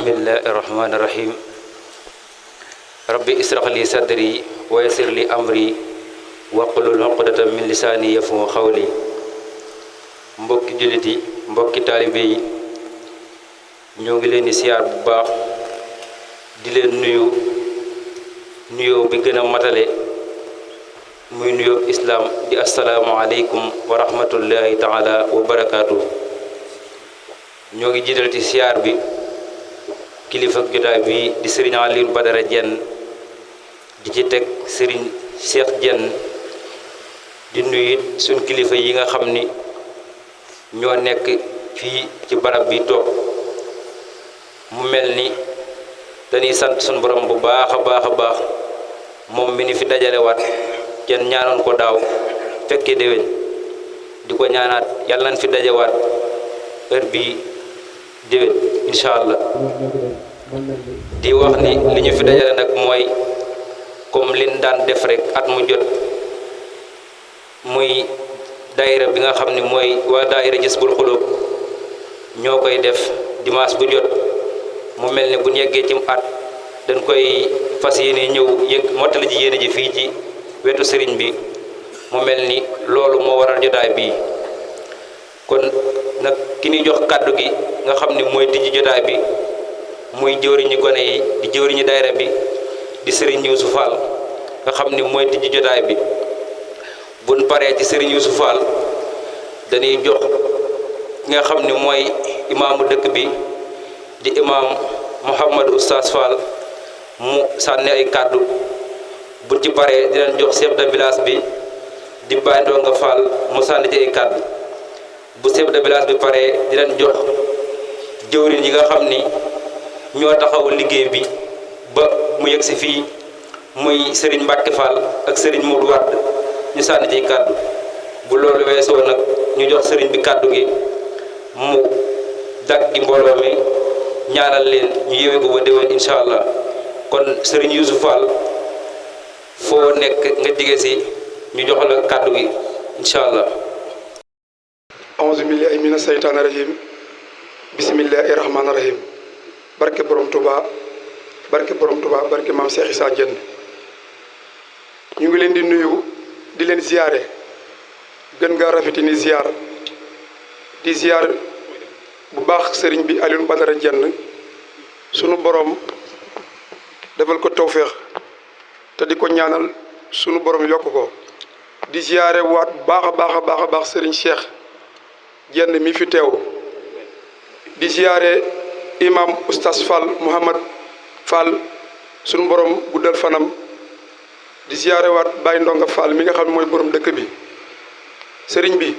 bismillahi rahmaani rahim rabbi israh li sadri wa yassir li amri waqlul uqdatan min lisaani yafqahu qawli. mbokki jullit yi mbokki taalibe yi ñoo ngi leen di siyaar bu baax di leen nuyoo bi gën a matale muy nuyoo islaam di assalaamu aleykum wa rahmatullahi taala wa barakaatu. ñoo ngi jiital ci siyaar bi kilifa ak jotaay bi di sëriñ Aliou Badara Diène di ci teg sëriñ Cheikh Diène di nuyu suñ kilifa yi nga xam ni ñoo nekk fii ci barab bi toog. mu mel ni dañuy sant suñ borom bu baax a baax moom mi ni fi dajalewaat kenn ñaanoon ko daaw fekkee déwén di ko ñaanaat yàlla nañ fi dajawaat heure bii déwén incha allah. di wax ni li ñu fi dajale nag mooy comme liñ daan def rek at mu jot muy daayira bi nga xam ni mooy waa daayira Jazbul Xulóob ñoo koy def dimanche bu jot. mu mel ni bu ñu yeggee ci at dañ koy fas yéene ñëw mottali ji yéene ji fii ci wetu sëriñ bi mu mel ni loolu moo waral jotaay bii. kon nag ki ñuy jox kàddu gi nga xam ni mooy tijji jotaay bi muy jëwriñu gone yi di jëwriñu daayira bi di sëriñ Youssou Fall nga xam ni mooy tijji jotaay bi. buñ paree ci sëriñ Youssou Fall dañuy jox nga xam ni mooy imaamu dëkk bi di imaam Mouhamadou Oustaz Fall mu sànni ay kàddu. bu ci paree dinañ jox chef de village bi di Baye Ndonga Fall mu sànni ci ay kàddu. bu chef de village bi paree dinañ jox jëwriñ yi nga xam ni ñoo taxawu liggéey bi ba mu yegg si fii muy Serigne Mbacke Fall ak Serigne Modou Wade ñu sànni ci kàddu. bu loolu weesoo nag ñu jox Serigne bi kàddu gi mu daggi mbooloo mi ñaanal leen ñu yéwee ko ba déwén incha allah. kon Serigne Youssou Fall foo nekk nga jege si ñu jox la kàddu gi incha allah. auzu billahi mina seytaani rajim bismillahi rahmaani rahim barke borom Touba barke maam Cheikh Issa Diène ñu ngi leen di nuyu di leen ziyaare gën ngaa rafeti ni ziyaar di ziyaar bu baax sëriñ bi Aliou Badara Diène sunu borom defal ko tawféex te di ko ñaanal sunu borom yokk ko. di ziyaare waat bu baax a baax sëriñ Cheikh Diène mi fi teew. di ziyaare imam Oustaz Fall Mouhamad Fall sunu borom guddal fanam. di ziyaare waat Baye Ndonga Fall mi nga xam ne mooy borom dëkk bi. sëriñ bi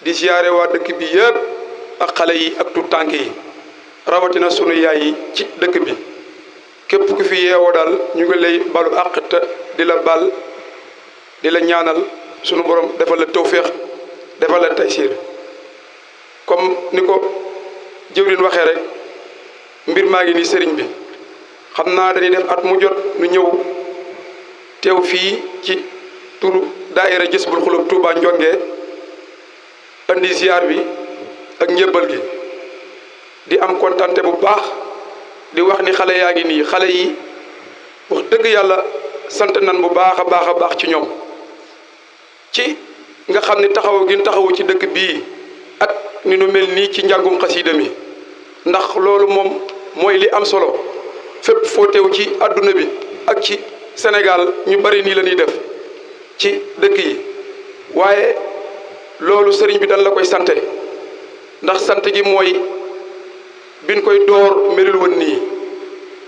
di ziyaare waat dëkk bi yëpp ak xale yi ak tout tànk yi rawatina sunu yaay yi ci dëkk bi. képp ku fi yeewoo daal ñu ngi lay balu àq te di la bal di la ñaanal sunu borom defal la tawféex defal la taysiir. comme ni ko jëwriñ waxee rek mbir maa ngi nii sëriñ bi xam naa dañuy def at mu jot nu ñëw teew fii ci turu daayira Jazbul Xulóob Touba Njonge andi ziar bi ak njëbbal gi di am kontante bu baax di wax ni xale yaa ngi nii xale yi wax dëgg yàlla sant nan bu baax a baax ci ñoom ci nga xam ni taxaw gi taxawu ci dëkk bii ak ni nu mel nii ci njàngum xasiida mi ndax loolu moom mooy li am solo fépp foo teew ci adduna bi ak ci Sénégal ñu bari nii la ñuy def ci dëkk yi waaye loolu sëriñ bi dañ la koy sante ndax sant gi mooy biñ koy door melul woon nii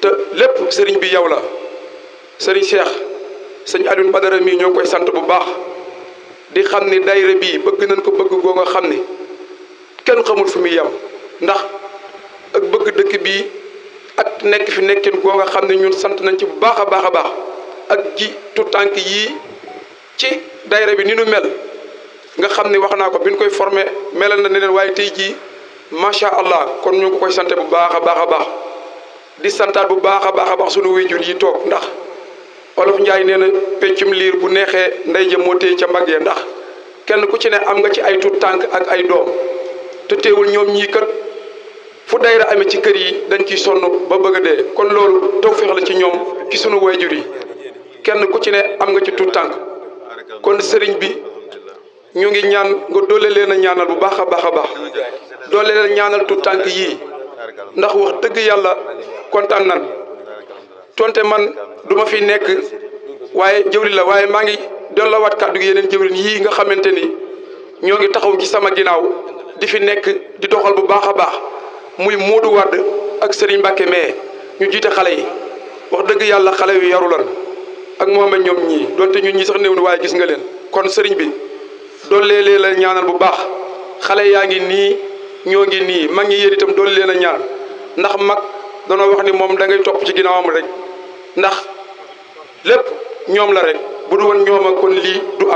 te lépp sëriñ bi yow la sëriñ Cheikh sëñ Aliou Badara mii ñoo koy sant bu baax di xam ni daayira bii bëgg nañ ko bëgg goo nga xam ni kenn xamul fu muy yem ndax ak bëgg dëkk bii ak nekk fi nekkin goo nga xam ne ñun sant nañ ci bu baax a baax ak ji tout tànk yii ci daayira bi ni nu mel nga xam ni wax naa ko bi ñu koy formé melal na ne leen waaye tey jii macha allah kon ñu ngi ko koy sante bu baax a baax di santaat bu baax a baax sunu wéyjur yi toog ndax olof Njaay nee na peccum liir bu neexee ndey ja moo téye ca mbagg ya ndax kenn ku ci ne am nga ci ay tout tànk ak ay doom te teewul ñoom ñii kat fu daayira amee ci kër yi dañ ciy sonn ba bëgg a dee kon loolu tawfeex la ci ñoom ci sunu waajur yi kenn ku ci ne am nga ci tuut tànk kon sëriñ bi ñu ngi ñaan nga doole leen a ñaanal bu baax a baax a baax doole leen ñaanal tuut tànk yii ndax wax dëgg yàlla kontaan nan tonte man du ma fi nekk waaye jëwriñ la waaye maa ngi delloowaat kàddu gi yeneen jëwriñ yii nga xamante ni ñoo ngi taxaw ci sama ginnaaw di fi nekk di doxal bu baax a baax muy Modou Wade ak Serigne Mbacke mais ñu jiite xale yi wax dëgg yàlla xale yu yaru lan ak Mohamed ñoom ñii donte ñun ñii sax néew na waaye gis nga leen kon Serigne bi doole leen la ñaanal bu baax xale yaa ngi nii ñoo ngi nii mag ñi yéen itam doole leen a ñaan ndax mag danoo wax ni moom da ngay topp ci ginnaawam rek ndax lépp ñoom la rek bu du woon ñooma kon lii du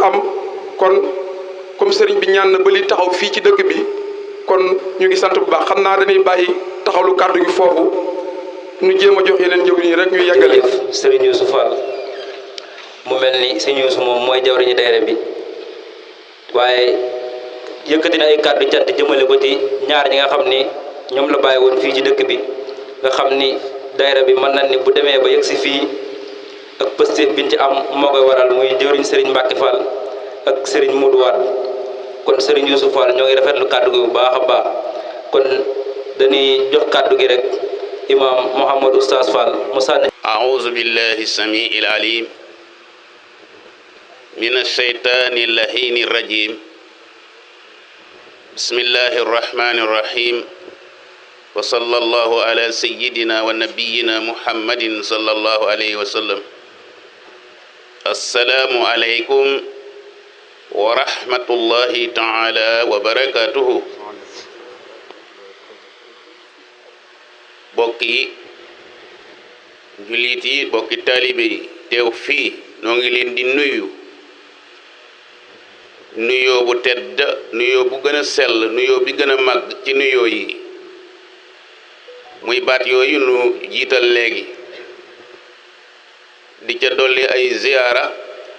am kon comme sëriñ bi ñaan na ba li taxaw fii ci dëkk bi kon ñu ngi sant bu baax xam naa dañuy bàyyi taxawlu kàddu gi foofu ñu jéem a jox yeneen jëwriñ yi rek ñu yeggale. Serigne Youssou Fall mu mel ni Serigne Youssou moom mooy jawriñu daayira bi waaye yëkkati na ay kàddu cant jëmale ko ci ñaar ñi nga xam ni ñoom la bàyyi woon fii ci dëkk bi nga xam ni daayira bi mën nañ ni bu demee ba yegg si fii ak pëstéef biñ ci am moo koy waral muy jëwriñ Serigne Mbacke Fall ak Serigne Modou Wade kon Serigne Youssou Fall ñoo ngi rafetlu kàddu gi bu baax a baax kon dañuy jox kàddu gi rek imam Mouhamadou Oustaz Fall mu sànni. أعوذ بالله السميع العليم من الشيطان اللعين الرجيم بسم الله الرحمن الرحيم وصلى الله على سيدنا ونبينا محمد صلى الله عليه وسلم السلام عليكم ورحمة الله تعالى وبركاته bokki jullit yi bokki taalibe yi teew fii noo ngi leen di nuyoo bu tedd nuyoo bu gën a sell nuyoo bi gën a màgg ci nuyoo yi muy baat yooyu nu jiital léegi di ca dolli ay ziyaara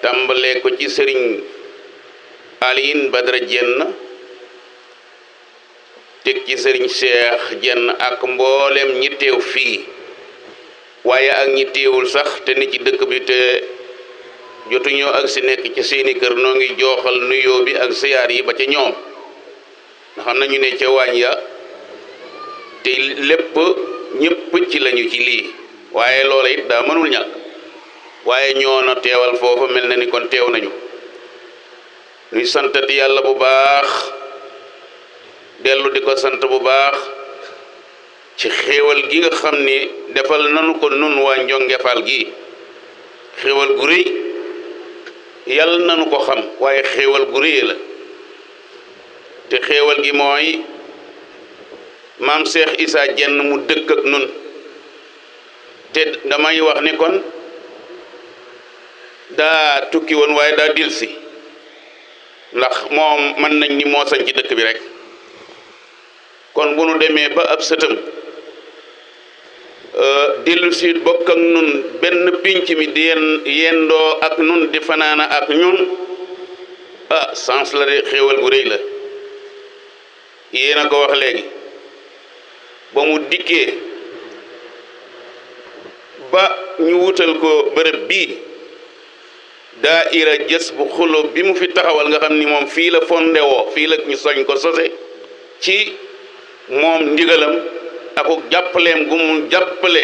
tàmbalee ko ci sëriñ Alioune Badara Diène teg ci sëriñ Cheikh Diène ak mboolem ñi teew fii waaye ak ñi teewul sax te ni ci dëkk bi te jotuñoo ak si nekk ci seeni kër noo ngi jooxal nuyoo bi ak ziyaar yi ba ca ñoom nga xam nañu ne ca waañ ya te lépp ñëpp ci lañu ci lii waaye loola it daa mënul ñàkk waaye ñoo na teewal foofa mel na ni kon teew nañu ñuy santati yàlla bu baax dellu di ko sant bu baax ci xéewal gi nga xam ni defal nanu ko nun waa Njonge Fall gi xéewal gu rëy yàlla nanu ko xam waaye xéewal gu rëy la te xéewal gi mooy maam Cheikh Issa Diène mu dëkk ak nun te damay wax ni kon daa tukki woon waaye daa dilsi ndax moom mën nañ ni moo sañ ci dëkk bi rek kon bu nu demee ba ab sëtam dellu si bokk ak nun benn pinc mi di yendoo ak nun di fanaana ak ñun sens la de xéewal gu rëy la yéen a ko wax léegi ba mu dikkee ba ñu wutal ko bërëb bii daayira jës bu xulo bi mu fi taxawal nga xam ni moom fii la fondé woo fii la ñu soñ ko sose ci moom ndigalam ak jàppaleem gu mu jàppale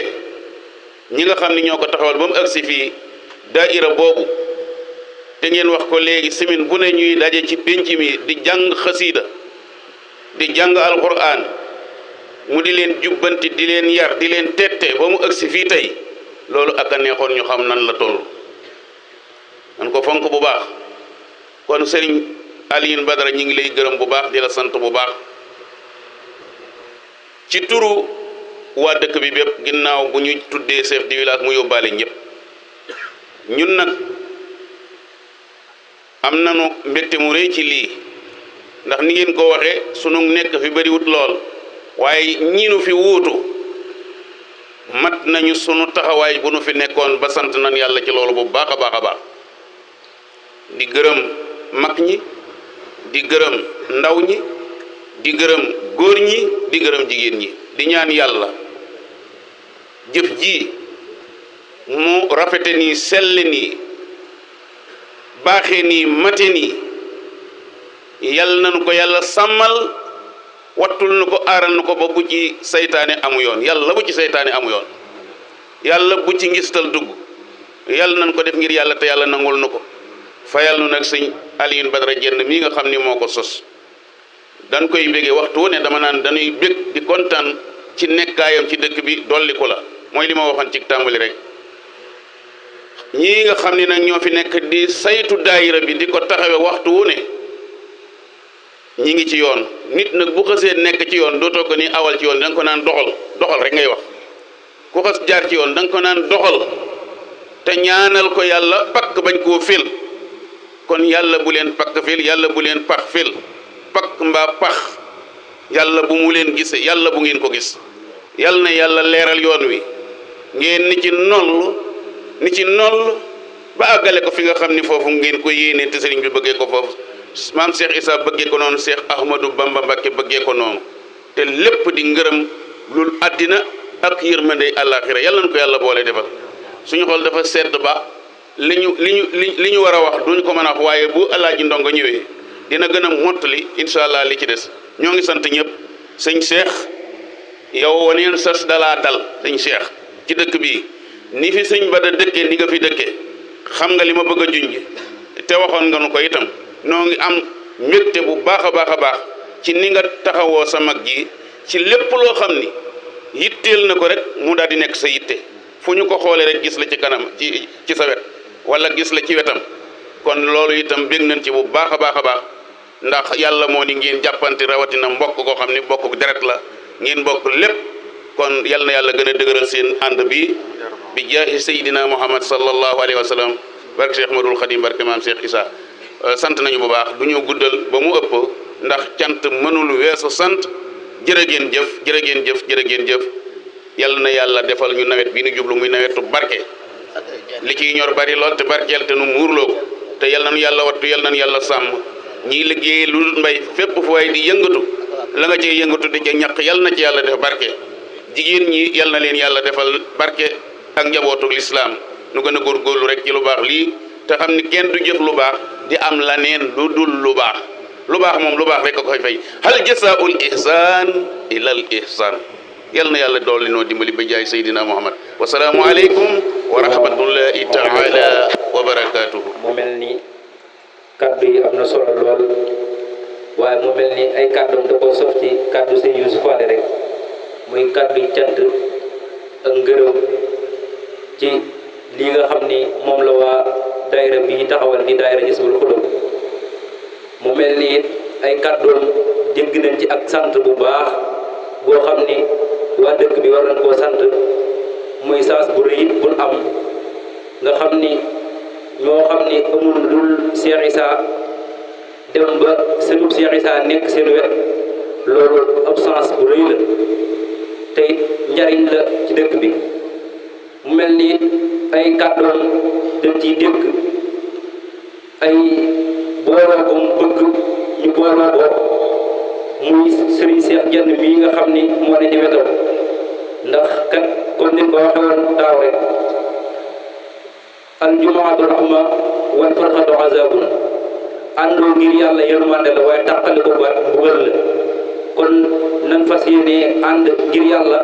ñi nga xam ni ñoo ko taxawal ba mu agsi fii daayira boobu te ngeen wax ko léegi semaine bu ne ñuy daje ci pénc mi di jàng xasiida di jàng alquran mu di leen jubbanti di leen yar di leen tette ba mu agsi fii tey loolu ak a neexoon ñu xam nan la toll man ko fonk bu baax kon sëriñ Alioune Badara ñi ngi lay gërëm bu baax di la sant bu baax ci turu waa dëkk bi bépp ginnaaw bu ñu tuddee chef de village mu yóbbaale ñëpp ñun nag am nanu mbégte mu rëy ci lii ndax ni ngeen ko waxee sunu nekk fi bariwut lool waaye ñiinu fi wuutu mat nañu sunu taxawaay bu nu fi nekkoon ba sant nañ yàlla ci loolu bu baax a baax a baax di gërëm mag ñi di gërëm ndaw ñi di gërëm góor ñi di gërëm jigéen ñi di ñaan yàlla jëf ji mu rafete nii selle nii baaxe nii mate nii yàlla nañu ko yàlla sàmmal wattul nu ko aaral nu ko ba bu ci saytaane amu yoon yàlla bu ci saytaane amu yoon yàlla bu ci ngistal dugg yàlla nañ ko def ngir yàlla te yàlla nangul nu ko fayal nu nag sëñ Alioune Badara Diène mii nga xam ni moo ko sos dañ koy béggee waxtu ne dama naan dañuy bég di kontaan ci nekkaayam ci dëkk bi dolli ko la mooy li ma waxoon ci tàmbali rek ñii nga xam ni nag ñoo fi nekk di saytu daayira bi di ko taxawe waxtu wu ne ñi ngi ci yoon nit nag bu xasee nekk ci yoon dootoo ko ni awal ci yoon da nga ko naan doxal rek ngay wax ku xas jaar ci yoon da nga ko naan doxal te ñaanal ko yàlla pakk bañ koo fil kon yàlla bu leen pakk fil yàlla bu leen pax fil pakk mbaa pax yàlla bu mu leen gise yàlla bu ngeen ko gis yàlla na yàlla leeral yoon wi ngeen ni ci noll ba àggale ko fi nga xam ni foofu ngeen ko yéene te sëriñ bi bëggee ko foofu maam Cheikh Issa bëggee ko noonu Cheikh Ahmadou Bamba Mbacké bëggee ko noonu te lépp di ngërëm lul àddina ak yërmande àllaaxira yàlla na ko yàlla boole defal suñu xol dafa sedd ba li ñu war a wax duñ ko mën a wax waaye bu Alaaji Ndongo ñëwee dina gën a mottali incha allah li ci des ñoo ngi sant ñëpp sëñ Cheikh yow waneen sas dalaa dal sëñ Cheikh ci dëkk bii ni fi sëñ Bada dëkkee ni nga fi dëkkee xam nga li ma bëgg a junj te waxoon nga nu ko itam noo ngi am mbégte bu baax a baax ci ni nga taxawoo sa mag ji ci lépp loo xam ni yitteel na ko rek mu daal di nekk sa yitte fu ñu ko xoolee rek gis la ci kanam ci sa wet wala gis la ci wetam kon loolu itam bég nañ ci bu baax a baax ndax yàlla moo ni ngeen jàppante rawatina mbokk koo xam ni mbokk deret la ngeen bokk lépp kon yal na yàlla gën a dëgëral seen ànd bi jaahi Seydina Muhammad sallallahu alayhi wa sallam barke Cheikh Ahmadul Khadim barke maam Cheikh Issa sant nañu bu baax du ñu guddal ba mu ëpp ndax cant mënul weesu sant jërë ngeen jëf yal na yàlla defal ñu nawet bi nu jublu muy nawetu barke li ciy ñor bari lool te barkeel te nu muurloo ko te yal na nu yàlla wattu yal na nu yàlla sàmm ñiy liggéey lu dul mbay fépp fu waay di yëngatu la nga cee yëngatu di ca ñaq yal na ci yàlla def barke jigéen ñi yal na leen yàlla defal barke ak njabootu lislaam nu gën a góorgóorlu rek ci lu baax lii te xam ni kenn du jëf lu baax di am la neen lu dul lu baax moom lu baax rek a koy fay hal jasaa'ul ihsaan ilal ihsaan yal na yàlla dolli noo dimbali ba jaay Seydina Muhammad wasalaamu aleykum wa rahmatullahi taala wa barakaatuhu. mu mel ni kaddu yi am na solo lool waaye mu mel ni ay kaddoom da koo sof ci kaddu sëñ Youssouf Allé rek muy kaddu cant ak ngërëm ci lii nga xam ni moom la waa daayira bi taxawal di daayira Jazbul Xulub mu mel ni it ay kaddoom dégg nañ ci ak sant bu baax boo xam ni waa dëkk bi war nañ koo sant muy saas bu rëy it bul am nga xam ni ñoo xam ni amul dul Cheikh Issa dem ba sënub Cheikh Issa nekk seen wet loolu ab sens bu rëy la te it njariñ la ci dëkk bi mu mel ni ay kàddoon dañ ciy dégg ay booloo ko mu bëgg ñu booloo ko muy Serigne Cheikh Diène mii nga xam ni moo ne ci wetam ndax kat comme ni ko waxee woon daaw rek al jumaatu rahma wal farxatu azabun àndoo ngir yàlla yërmande la waaye tàqali ko ba mbugal la kon nan fas yéene ànd ngir yàlla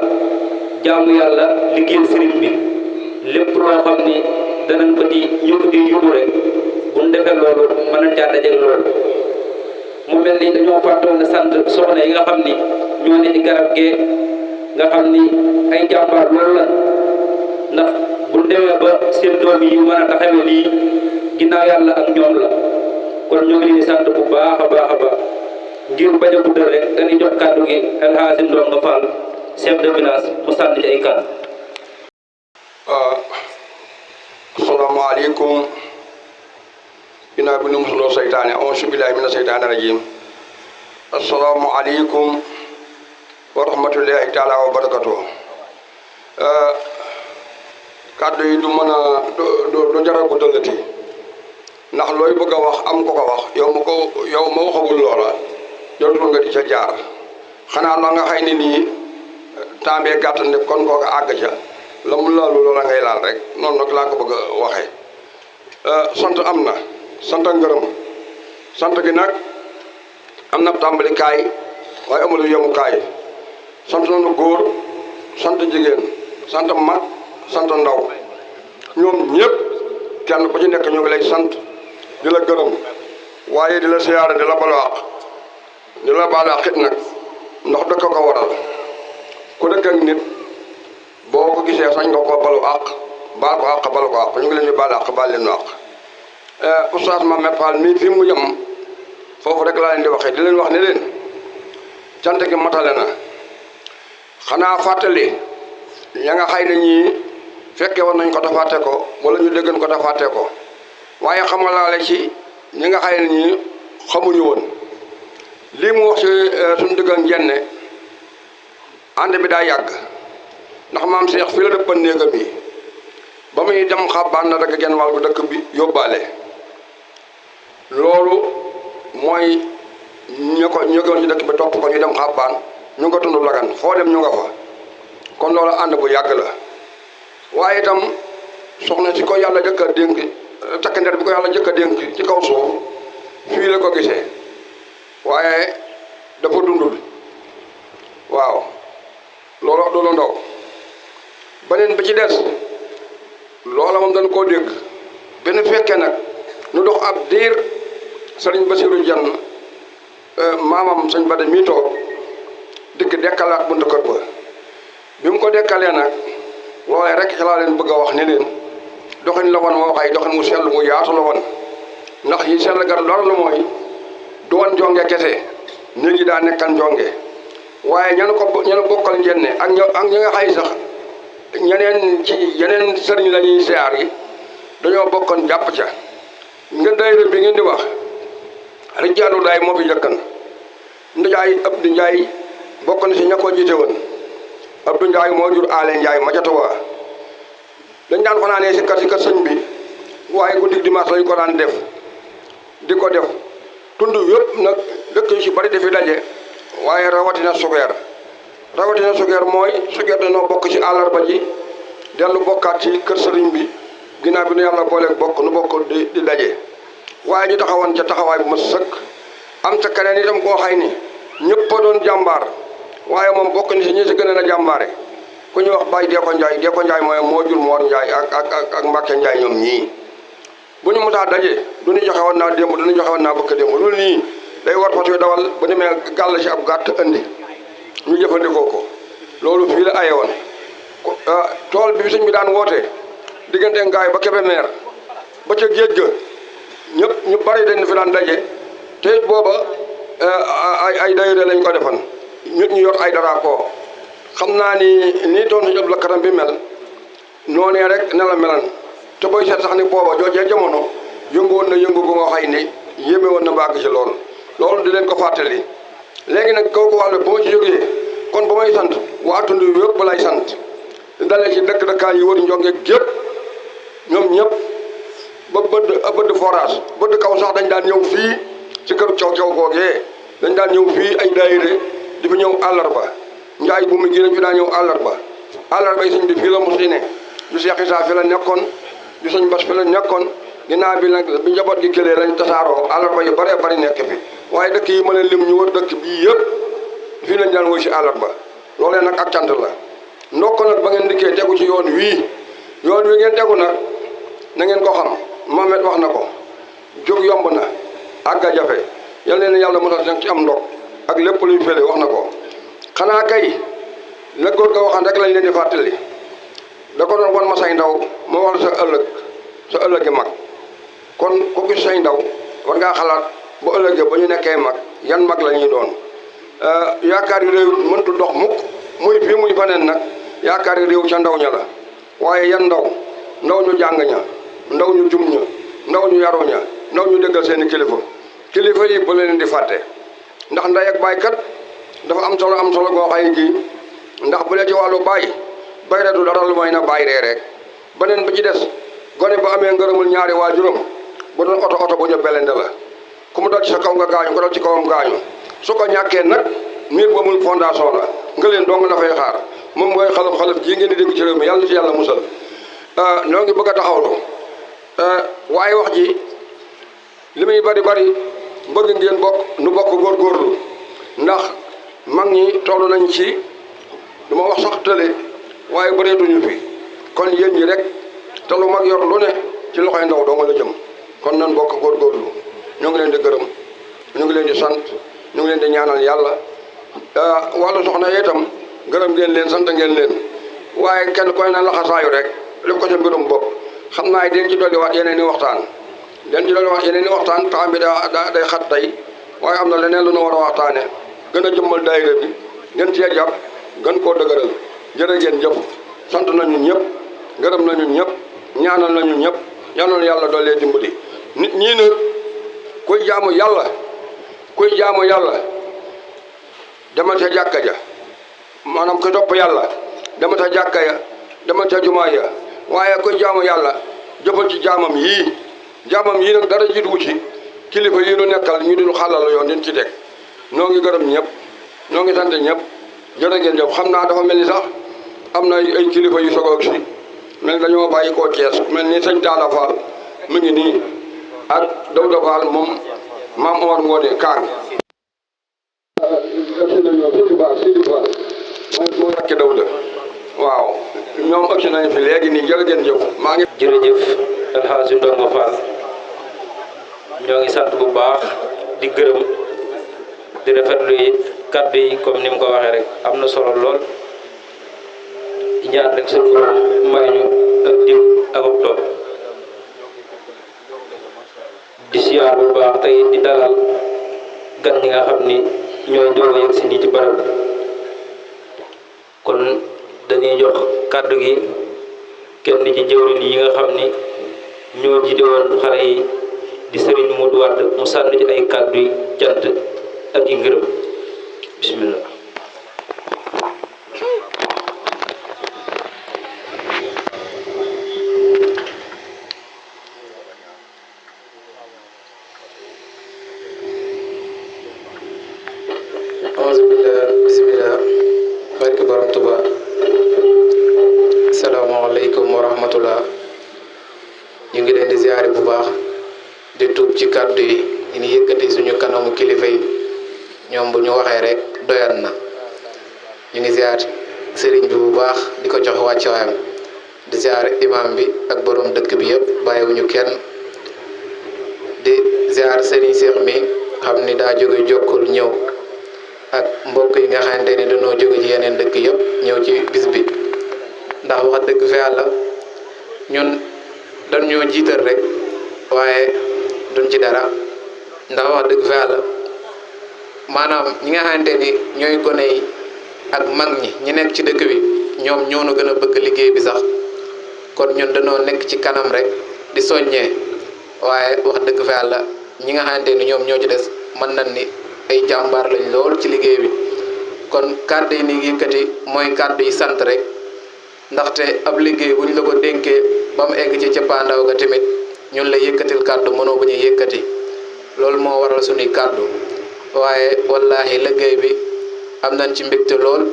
jaamu yàlla liggéeyal sëriñ bi lépp loo xam ni danañ ko ci yóbbu rek bu ñu defee loolu mën nañ caa dajeeg loolu mu mel ni dañoo fàttoon a sant soxna yi nga xam ni ñoo ne ci garab gee nga xam ni ay jàmbaar loolu la ndax bu ñu demee ba seen doom yi mën a taxawee lii ginnaaw yàlla ak ñoom la kon ñoo ngi leen di sant bu baax a baax ngir bañ a guddal rek dañuy jox kàddu gi El Hadji Ndongo Fall chef de village mu sànni ci ay kàddu. asalaamaaleykum ginnaaw bi nu musuloo seytaane auzu billaahi mina seytaane rajiim asalaamaaleykum wa rahmatullaahi taala wa barakatuh kàddu yi du mën a du jar a guddalati ndax looy bëgg a wax am ko ko wax yow ma waxagul loola jotul nga di ca jaar xanaa la nga xay ni nii temps gàtt ne kon kooka àgg ca la mu laalu loola ngay laal rek noonu nag laa ko bëgg a waxee sant am na sant ak ngërëm sant gi nag am na tàmbalikaay waaye amul yemukaay sant nañu góor sant jigéen sant mag sant ndaw ñoom ñëpp kenn ku ci nekk ñu ngi lay sant di la gërëm waaye di la siyaare di la balu àq di la balu àq it nag ndax dëkk ko waral ku dëkk ak nit boo ko gisee sañ nga ko balu àq baal ko àq balu ko àq ñu ngi leen di balu àq baal leen nu àq oustaz Mamed Fall mii fi mu yem foofu rek laa leen di waxee di leen wax ne leen cant gi matale na xanaa fàttali ña nga xay ne ñii fekke woon nañ ko te fàtte ko wala ñu déggan ko te fàtte ko waaye xam nga laale ci ñi nga xay ne ñii xamuñu woon lii mu wax ci suñu digg ak njenne ànd bi daa yàgg ndax maam Cheikh fii la dëppan néegam yi ba muy dem xabbaan na rek genn wàll gu dëkk bi yóbbaale loolu mooy ñu goon ci dëkk bi topp ko ñu dem xabbaan ñu nga tund lagan foo dem ñu nga fa kon loolu ànd bu yàgg la waaye itam soxna si ko yàlla jëkk a dénk takk ndeer bi ko yàlla jëkk a dénk ci kaw suuf fii la ko gisee waaye dafa dundul waaw loolu ndaw beneen bi ci des loola moom dañ koo dégg benn fekkee nag nu dox ab diir sëriñ Basiru Jenn maamam sëñ Bada mii toog dikk dekkalaat buntu kër ba bi mu ko dekkalee nag loolee rek ci laa leen bëgg a wax ne leen doxin la woon moo xay doxin mu sell mu yaatu la woon ndax yi sell gar dara la mooy du woon jonge kese néeg yi daa nekkan jonge waaye ñan bokkal njenne ak ñi nga xay sax ñeneen ci yeneen sëriñ la ñuy siyaar yi dañoo bokkoon jàpp ca nga daayira bi ngeen di wax rijaalu daay moo fi njëkkan Njaay Abdu Njaay bokk na si ña ko jiite woon Abdu Njaay moo jur aale Njaay ma ca Tuubaa dañ daan fanaanee si kër sëñ bi waaye guddi dimanche lañ ko daan def di ko def tund yëpp nag dëkk yu si bari dafi daje waaye rawatina sugeer mooy sugeer dañoo bokk ci àllarba ji dellu bokkaat ci kër sëriñ bi ginnaaw bi nu yàlla booleeg bokk nu bokk di daje waaye ñu taxawoon ca taxawaay bu ma sëkk am ca keneen itam koo xay ni ñëpp a doon jàmbaar waaye moom bokk ni si ñi si gën a jàmbaare ku ñuy wax Baye Deeko Njaay mooy moo jur Moor Njaay ak Mbàkke Njaay ñoom ñii bu ñu musaa daje du ñu joxe woon naa démb du ñu joxe woon naa bëkk démb loolu nii day war fas yu dawal ba demee gàll si ab gàtt andi ñu jëfandikoo ko loolu fii la aye woon tool bi sëñ bi daan woote diggante ngaay ba Kébémer ba ca géej ga ñu bari dañ fi daan daje te booba ay daayira lañ ko defan ñu yor ay drapeau xam naa ni toon si la karam bi mel noonee rek ne la melan te booy seet sax ni booba joojee jamono yëngu woon na yëngu bu nga xay ni yéeme woon na bàgg ci loolu di leen ko fàttali léegi nag kooku wàll bu ma ci jógee kon ba may sant waa tund yëpp lay sant dalee ci dëkk-dëkkaan yi wër njonge gépp ñoom ñëpp ba bëdd forage bëdd kaw sax dañ daan ñëw fii ci këru caw googee dañ daan ñëw fii ay daayire di fi ñëw àllarba njaay bu mu gi dañ fi daan ñëw àllarba yi sëñ bi fii la mos di ne du Seex Isaa fi la nekkoon du sëñ Bas fi la nekkoon ginnaaw bi nag bi njaboot gi këlee lañ tasaaroo àllarba yu bëree bëri nekk fi waaye dëkk yi ma leen lim ñu wër dëkk bii yëpp fii lañ daan woy si àllarba loolee nag ak cant la ndokk nag ba ngeen dikkee tegu ci yoon wii ngeen tegu nag na ngeen ko xam Mohamed wax na ko jóg yomb na àgga jafe yal leen yàlla mosal nag ci am ndok ak lépp luy fële wax na ko xanaa kay la góor ga waxaan rek lañ leen di fàttali da ko doon wan ma say ndaw moo war sa ëllëgi mag kon ku gis say ndaw war ngaa xalaat bu ëllëgee ba ñu nekkee mag yan mag la ñuy doon yaakaar yu réew mëntu dox mukk muy fii muy faneen nag yaakaar yu réew ca ndaw ña la waaye yan ndaw ñu jàng ña ndaw ñu jum ña ndaw ñu yaru ña ndaw ñu dëggal seeni kilifa yi bu leen di fàtte ndax ndey ak baay kat dafa am solo goo xay gi ndax bu dee ci wàllu baay rek du dara lu may na baay ree rek beneen bi ci des gone ba amee ngërëmul ñaari waajuram bu doon oto bu ñu belende la ku mu dal ci sa kaw nga gaañu ko dal ci kawam gaañu su ko ñàkkee nag miir bu amul fondation la nga leen dong dafay xaar moom mooy xalaf jii ngeen di dégg ci réew mi yàlla na ci yàlla musal ñoo ngi bëgg a taxawlu waaye wax ji li muy bari bëgg ngeen nu bokk góorgóorlu ndax mag ñi toll nañ ci du ma wax sax tële waaye bëreetuñu fi kon yéen ñi rek te lu mag yor lu ne ci loxoy ndaw dong la jëm kon nan bokk góorgóorlu ñu ngi leen di gërëm ñu ngi leen di sant ñu ngi leen di ñaanal yàlla wàllu soxna yi itam gërëm ngeen leen sant ngeen leen waaye kenn koy na laxasaayu rek def ko ca mbirum bopp xam naa den ci dolli waat yeneen i waxtaan temps bi day xat tey waaye am na leneen lu nu war a waxtaane gën a jëmmal daayira bi gën cee jàpp gën koo dëgëral jërë ngeen jëf sant nañu ñëpp gërëm nañu ñëpp ñaanal nañu ñëpp yal na yàlla doolee dimbali nit ñii nag kuy jaamu yàlla demal ca jàkka ja maanaam ku topp yàlla demal ca jàkka ya demal ca jumaa ya waaye kuy jaamu yàlla jëfal ci jaamam yii nag dara jiitu ci kilifa yi nu nekkal ñu dul xàllal yoon din ci teg noo ngi gërëm ñëpp noo ngi sant ñëpp jërë ngeen jëf xam naa dafa mel ni sax am na ay kilifa yu sogoog si mel dañoo bàyyi koo Cees mel ni sëñ Talla Fall mu ngi nii ak Dawda Fall moom maam Omar Ngoone Kaang Sidi Fall moo rakki Dawda waaw ñoom ëgsi nañ fi léegi nii jërë ngeen jëf maa ngi jërëjëf El Hadji Ndongo Fall ñoo ngi sant bu baax di gërëm di rafetlu it kàddu yi comme ni mu ko waxee rek am na solo lool di ñaan rek suñu borom may ñu ak dim ak ak topp di siyaar bu baax tey di dalal gan ñi nga xam ni ñooy doog a yegg si nii ci barab kon dañuy jox kàddu gi kenn ci jëwriñ yi nga xam ni ñoo jiite woon xale yi di Serigne Modou Wade mu sànni ci ay kàddu yi cant ak yi ngërëm bismillah bismillah barke borom Tuba asalaamaaleykum wa rahmatullah ñu ngi leen di ziare bu baax di tuub ci kàddu yi ñu yëkkati suñu kanamu kilifa yi ñoom bu ñu waxee rek doyat na ñu ngi ziar sëriñ bi bu baax di ko jox wàccuwaayam di ziar imam bi ak borom dëkk bi yëpp bàyyiwuñu kenn di ziar sëriñ Cheikh mi xam ni daa jóge jokkul ñëw ak mbokk yi nga xamante ni dañoo jóge ci yeneen dëkk yëpp ñëw ci bis bi ndax wax dëgg fa yàlla ñun dañoo jiital rek waaye duñ ci dara ndax wax dëgg fa yàlla maanaam ñi nga xamante ni ñooy gone yi ak mag ñi nekk ci dëkk bi ñoom ñoo nu gën a bëgg liggéey bi sax kon ñun dañoo nekk ci kanam rek di soññee waaye wax dëgg fa yàlla ñi nga xamante ni ñoom ñoo ci des mën nañ ni ay jàmbaar lañ lool ci liggéey bi kon kàddu yi ni yëkkati mooy kàddu yi sant rek ndaxte ab liggéey bu ñu la ko dénkee ba mu egg ci cappaandaw ga tamit ñun la yëkkatil kàddu mënoo bu ñu yëkkati loolu moo waral suñuy kàddu waaye wallahi liggéey bi am nañ ci mbégte lool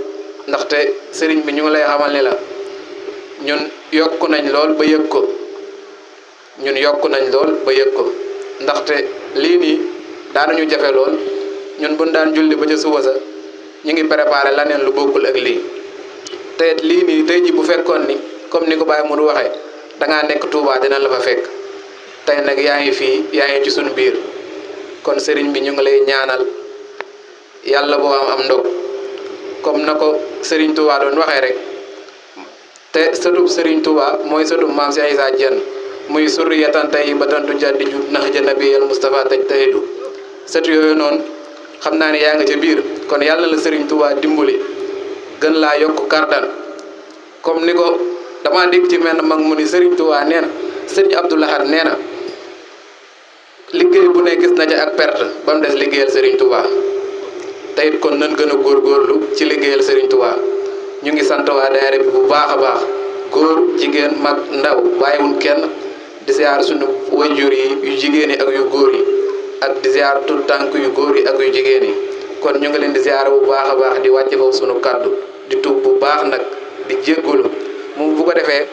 ndaxte sëriñ bi ñu ngi lay xamal ni la ñun yokku nañ lool ba yëg ko ndaxte lii nii daanuñu jafe lool ñun buñ daan julli ba ca suba sa ñu ngi préparé laneen lu bokkul ak lii te lii nii tey ji bu fekkoon ni comme ni ko Baye Modou waxee dangaa nekk Touba dina la fa fekk tey nag yaa ngi fii yaa ngi ci suñu biir kon sëriñ bi ñu ngi lay ñaanal yàlla boo am ndog comme na ko sëriñ Touba doon waxee rek te sëtub sëriñ Touba mooy sëtub maam Cheikh Issa Diène muy surriyatan tayyibatan tujaddi ju nahja nabiyil Mustafa tajtahidu sët yooyu noonu xam naa ne yaa nga ca biir kon yàlla la sëriñ Touba dimbali gën laa yokk kartan comme ni ko dama dégg ci menn mag mu ni sëriñ Touba nee na sëriñ Abdou Lahad nee na liggéey bu ne gis na ca ak perte ba mu des liggéeyal sëriñ Touba te it kon nan gën a góorgóorlu ci liggéeyal sëriñ Touba ñu ngi sant waa daayira bi bu baax a baax góor jigéen mag ndaw bàyyiwul kenn di ziar suñu wajur yi yu jigéen yi ak yu góor yi ak di ziar tout tànk yu góor yi ak yu jigéen yi kon ñu ngi leen di ziare bu baax a baax di wàcce foofu sunu kàddu di tuub bu baax nag di jéggulu mu bu ko defee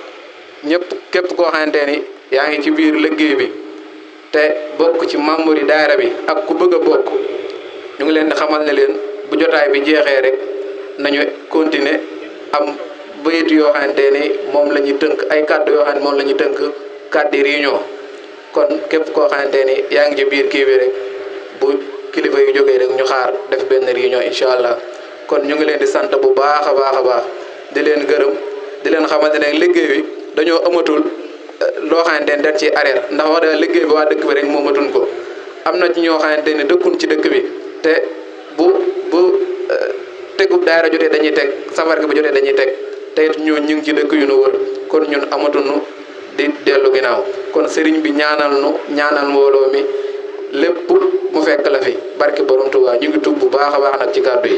ñëpp képp koo xamante ni yaa ngi ci biir liggéey bi te bokk ci membre yi daayira bi ak ku bëgg a bokk ñu ngi leen di xamal ne leen bu jotaay bi jeexee rek nañu continuer am bayit yoo xamante ni moom la ñuy tënk ay kàddu yoo xam ne moom la ñuy tënk kàddu réunion kon képp koo xamante ni yaa ngi ci biir kii bi rek bu kilifa yu jógee rek ñu xaar def benn réunion incha allah kon ñu ngi leen di sant bu baax a baax a baax di leen gërëm di leen xamante ne liggéey bi dañoo amatul loo xamante ne dañ ci arrière ndax wax dëgg liggéey bi waa dëkk bi rek moo matuñ ko am na ci ñoo xamante ne dëkkun ci dëkk bi te bu tegub daayira jotee dañuy teg safar gi bu jotee dañuy teg te it ñu ngi ci dëkk yu nu wër kon ñun amatuñu di dellu ginnaaw kon sëriñ bi ñaanal mbooloo mi lépp mu fekk la fi barke borom Tuubaa ñu ngi tuub bu baax a baax nag ci kàddu yi.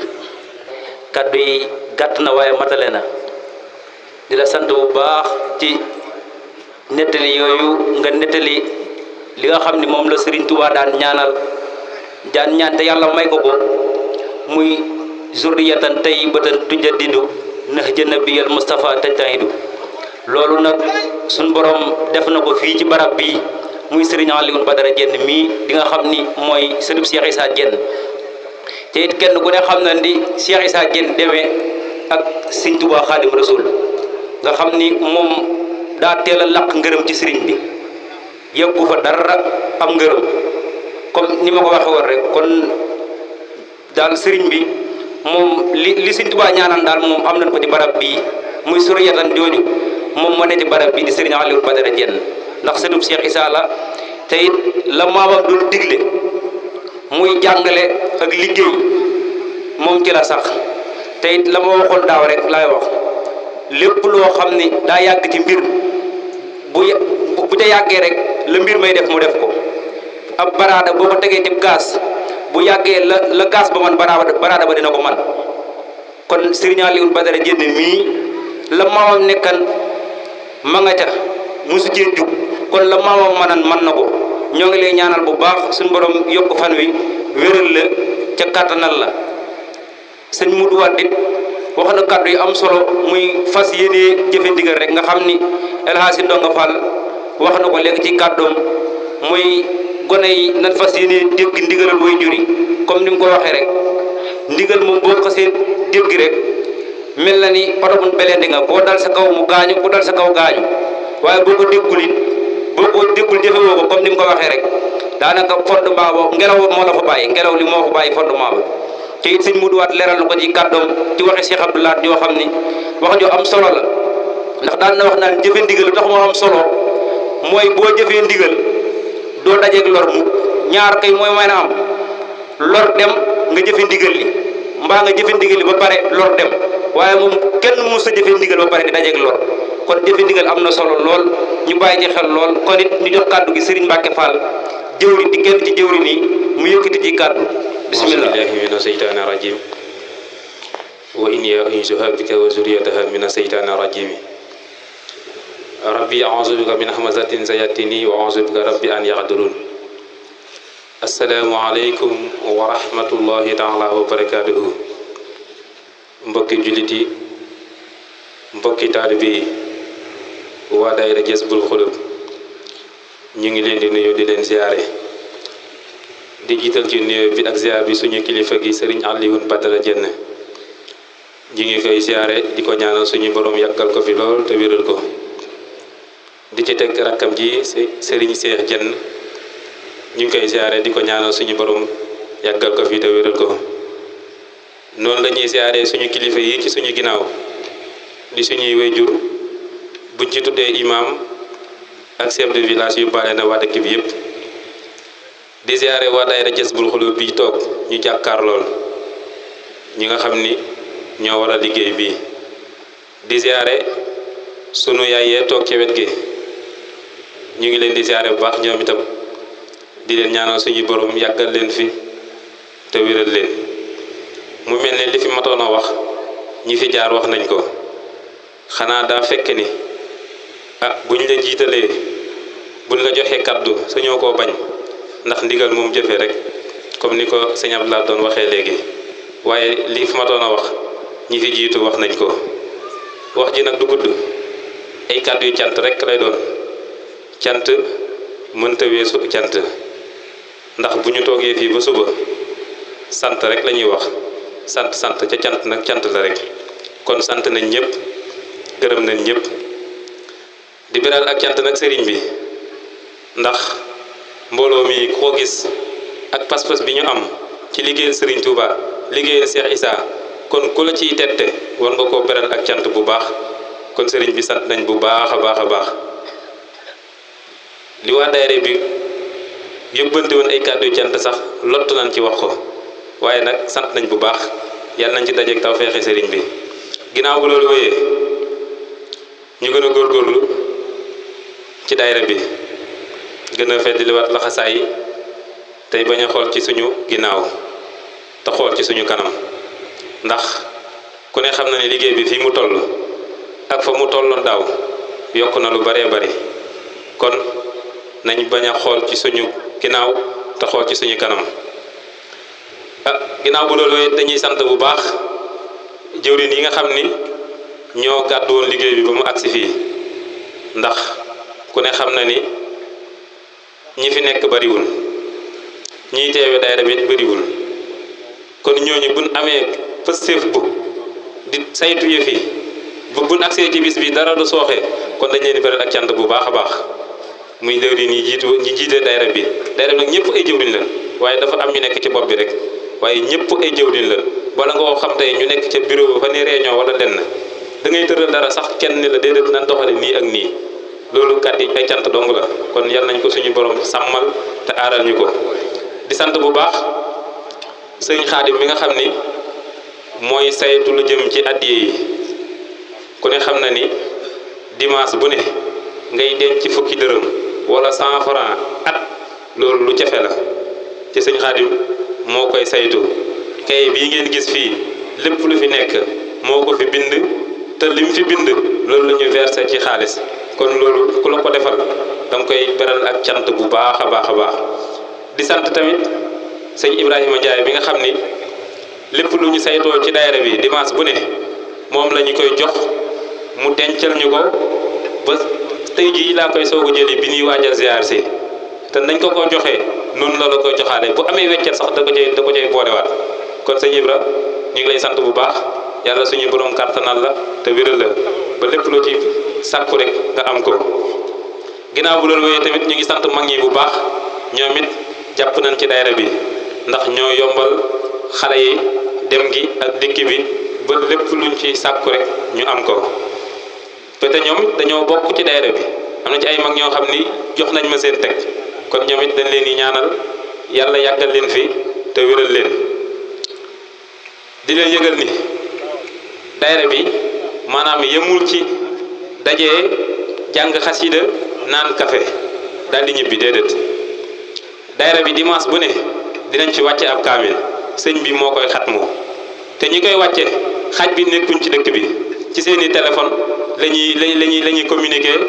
kaddu yi gàtt na waaye matale na di la sant bu baax ci nettali yooyu nga nettali li nga xam ni moom la Serigne Touba daan ñaan te yàlla may ko ko muy zurriyatan tayyibatan tujaddidu nahja nabiyal Mustafa tajtahidu loolu nag suñ borom def na ko fii ci barab bii muy Serigne Alioune Badara Diène mii di nga xam ni mooy sëriñ Cheikh Issa Diène te it kenn ku ne xam na ni Cheikh Issa Diène demee ak Serigne Touba Khadim Rasoul nga xam ni moom daa teel a laq ngërëm ci sëriñ bi yëggu fa dara am ngërëm comme ni ma ko waxee woon rek kon daal sëriñ bi moom li Serigne Touba ñaanal daal moom am nañ ko ci barab bii muy suriyatan jooju moom moo ne ci barab bii di Serigne Alioune Badara Diène ndax sëriñ Cheikh Issa la te it la maamam doon digle muy jàngale ak liggéey moom ci la sax te it la ma waxoon daaw rek laay wax lépp loo xam ni daa yàgg ci mbir bu ca yàggee rek la mbir may def mu def ko ab baraada boo ko tegee ci gaas bu yàggee la gaas ba man baraada ba dina ko man kon Serigne Alioune Badara Diène mii la maamam nekkan ma nga ca musu cee jug kon la maamam man na ko ñoo ngi lay ñaanal bu baax suñu borom yokk fan wi wéral la ca kàttanal la sëñ Mudu Wade wax na kàddu yi am solo muy fas yéene jëfe ndigal rek nga xam ni El Hadji Ndonga Fall wax na ko léegi ci kàddoom muy gone yi nan fas yéene dégg ndigalal way juri comme ni nga ko waxee rek ndigal moom boo xasee dégg rek mel na ni oto bu belendi nga boo dal sa kaw mu gaañu ku dal sa kaw gaañu waaye boo ko déggul it boo ko déggul jëfewoo ko comme ni nga ko waxee rek daanaka fondement ba ngelaw moo la fa bàyyi ngelaw li moo fa bàyyi fondement ba te it sëñ Mudu Waat leeral na ko ci kàddoom ci waxi Cheikh Abdoulaye yoo xam ni wax jo am solo la ndax daan na wax naan jëfe ndigal lu tax moo am solo mooy boo jëfee ndigal doo dajeeg lor mu ñaar kay mooy mën a am lor dem nga jëfe ndigal li mbaa nga jëfe ndigal li ba pare lor dem waaye moom kenn mos a jëfe ndigal ba pare di dajeeg lor kon jëfe ndigal am na solo lool ñu bàyyi ci xel lool kon it ñu jox kàddu gi Serigne Mbacke Fall jëwri di kenn ci jëwri nii mu yëkkati ci kàddu bismillah billahi mina seytaani rajim wa inni u'iizuha bika wa zurriyataha mina seytaani rajim rabbi a'uuzu bika min hamazatin sayatini wa a'uuzu bika rabbi an yahdurun assalaamu aleykum wa rahmatullahi taala wa barakatuhu mbokki jullit yi mbokki taalibe yi waa daayira Jazbul Xulub ñu ngi leen di nuyu di leen ziyaare di jiital ci nuyu bi ak ziyaar bi suñu kilifa gi Serigne Alioune Badara Diène ñi ngi koy ziyaare di ko ñaanal suñu borom yàggal ko fi lool te wéral ko di ci teg rakkam ji Serigne Cheikh Diène ñu ngi koy ziyaare di ko ñaanal suñu borom yàggal ko fi te wéral ko noonu la ñuy ziyaare suñu kilifa yi ci suñu ginnaaw di suñuy wayjur buñ ci tuddee imam ak chef de village yu baale na waa dëkk bi yëpp di ziyaare waa daayira Jazbul Xulub bi toog ñu jàkkaar lool ñi nga xam ni ñoo war a liggéey bii di ziyaare sunu yaay yee toog ci wet gi ñu ngi leen di ziyaare bu baax ñoom itam di leen ñaanal suñu borom yàggal leen fi te wéral leen mu mel ne li fi matoon a wax ñi fi jaar wax nañ ko xanaa daa fekk ni buñ la jiitalee buñ la joxee kaddu sañoo koo bañ ndax ndigal moom jëfe rek comme ni ko sëñ Abdoulaye doon waxee léegi waaye li fi ma doon a wax ñi fi jiitu wax nañ ko. wax ji nag du gudd ay kàddu yu cant rek lay doon. cant mënta weesu cant ndax bu ñu toogee fii ba suba sant rek la ñuy wax sant ca cant nag cant la rek kon sant nañ ñëpp gërëm nañ ñëpp di beral ak cant nag sëriñ bi ndax mbooloo mi koo gis ak pas-pas bi ñu am ci liggéeyal sëriñ Touba liggéeyal Cheikh Issa kon ku la ciy tette war nga koo beral ak cant bu baax kon sëriñ bi sant nañ bu baax a baax a baax li waa daayira bi yóbbante woon ay kàddu yu cant sax lottu nañ ci wax ko waaye nag sant nañ bu baax yàlla nañ ci dajeek tawfeexi sëriñ bi ginnaaw bu loolu wéyee ñu gën a góorgóorlu ci daayira bi gën a feddliwaat laxasaay yi tey bañ a xool ci suñu ginnaaw te xool ci suñu kanam ndax ku ne xam na ne liggéey bi fii mu toll ak fa mu tolloon daaw yokk na lu baree bari kon nañ bañ a xool ci suñu ginnaaw te xool ci suñu kanam ginnaaw bu loolu dañuy sant bu baax jëwriñ yi nga xam ni ñoo gàddu woon liggéey bi ba mu agsi fii ndax ku ne xam na ni ñi fi nekk bariwul ñiy teewe daayira bi bariwul kon ñooñu buñ amee pëstéef bu di saytu yëf yi buñ agsee ci bis bi dara du sooxe kon dañ leen di beral ak cant bu baax a baax muy jëwriñ ñi jiite daayira bi nag ñëpp ay jëwriñ la waaye dafa am ñu nekk ci bopp bi rek waaye ñëpp ay jëwriñ la bala nga xam tey ñu nekk ca bureau ba fa ni réunion wala lenn da ngay tëral dara sax kenn ni la déedéet nan doxale nii ak nii loolu kat yi ay cant dong la kon yal nañ ko suñu borom sàmmal te aaral ñu ko di sant bu baax sëriñ Xaadim mi nga xam ni mooy saytu lu jëm ci addiye yi ku ne xam na ni dimanche bu ne ngay denc fukki dërëm wala 100 francs at loolu lu jafe la ci sëñ Xaadim moo koy saytu kay bii ngeen gis fii lépp lu fi nekk moo ko fi bind te lim fi bind loolu la ñu versé ci xaalis kon loolu ku la ko defal danga koy beral ak cant bu baax a baax a baax di sant tamit sëñ Ibrahima Ndiaye bi nga xam ni lépp lu ñu saytoo ci daayira bi dimanche bu ne moom la ñu koy jox mu dencal ñu ko ba tey jii laa koy soog a jëli bi ñuy waajal ziar si te nañ ko joxee noonu la koy joxaale bu amee weccet sax da ko cay boolewaat kon sëñ Ibra ñu ngi lay sant bu baax yàlla suñu borom kàttanal la te wéral la ba lépp loo ci sàkku rek nga am ko ginnaaw bu loolu wéyee tamit ñu ngi sant mag ñi bu baax ñoom it jàpp nañ ci daayira bi ndax ñoo yombal xale yi dem gi ak dikk bi ba lépp luñ ci sàkku rek ñu am ko te ñoom dañoo bokk ci daayira bi am na ci ay mag ñoo xam ni jox nañ ma seen teg kon ñoom it dañ leen di ñaanal yàlla yàggal leen fi te wéral leen di leen yëgal ni daayira bi maanaam yemul ci dajee jàng xasida naan kafe daal di ñibbi déedéet daayira bi dimanche bu ne dinañ ci wàcce ab kaamil sëñ bi moo koy xatmu te ñi koy wàcce xaaj bi nekkuñ ci dëkk bi ci seeni téléphone la ñuy communiquer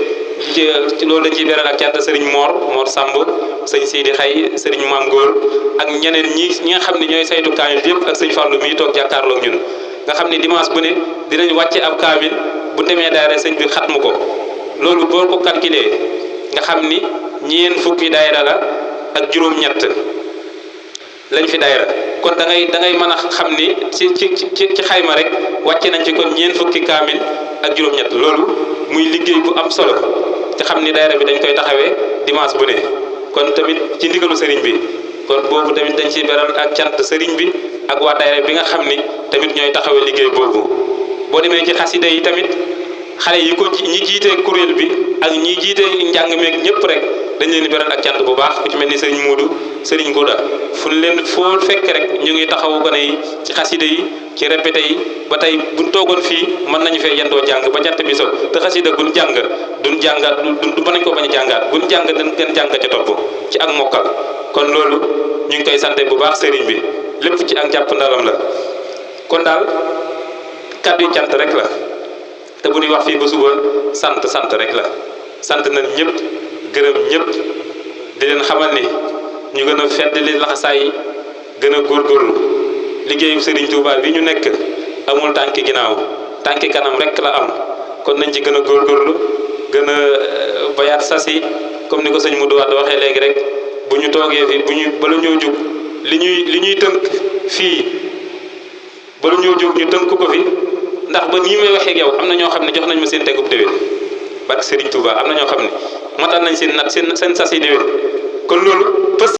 ci loolu dañ ciy beral ak cant sëriñ Mor Samb sëñ Sidi Xay sëriñ Maam Góor ak ñeneen ñi nga xam ne ñooy saytu kaamil bi yëpp ak sëñ Fallou mii toog jàkkaarloog ñun nga xam ne dimanche bu ne dinañ wàcce ab kaamil bu demee daayira sëñ bi xatmu ko loolu boo ko calculer nga xam ni ñeen fukki daayira la ak juróom-ñett lañ fi daayira kon da ngay mën a xam ni ci xayma rek wàcce nañ ci kon ñeen fukki kaamil ak juróom-ñett loolu muy liggéey bu am solo te xam ni daayira bi dañ koy taxawee dimanche bu ne kon tamit ci ndigalu sëriñ bi kon boobu tamit dañ ciy beral ak cant sëriñ bi ak waa daayira bi nga xam ni tamit ñooy taxawee liggéey boobu boo demee ci xasida yi tamit xale yi ko ñi jiite kuréel bi ak ñi jiite njàng meeg ñëpp rek dañ leen di beral ak cant bu baax ku ci mel ni sëriñ Muudu sëriñ Gouda fu leen foo fekk rek ñu ngi taxawu gone yi ci xasida yi ci répété yi ba tey buñ toogoon fii mën nañu fee yendoo jàng ba jant bi so te xasida buñ jàngat du mën nañ ko bañ a jàngaat buñ jàng dañ gën jàng ca topp ci ak mokkal kon loolu ñu ngi koy sante bu baax sëriñ bi lépp ci ak jàpp ndalam la kon daal kàddu yi cant rek la te bu ñuy wax fii ba suba sant rek la sant nañ ñëpp gërëm ñëpp di leen xamal ni ñu gën a fedd li laxasaay yi gën a góorgóorlu liggéeyu Serigne Touba bi ñu nekk amul tànki ginnaaw tànki kanam rek la am kon nañ ci gën a góorgóorlu gën a bayaat sasi comme ni ko sëñ Modou Wade waxee léegi rek bu ñu toogee fi bu ñu bala ñoo jóg li ñuy tënk fii bala ñoo jóg ñu tënk ko fi ndax ba nii may waxee ak yow am na ñoo xam ne jox nañ ma seen tegub déwén barke Serigne Touba am na ñoo xam ne matal nañ seen sasi déwén kon loolu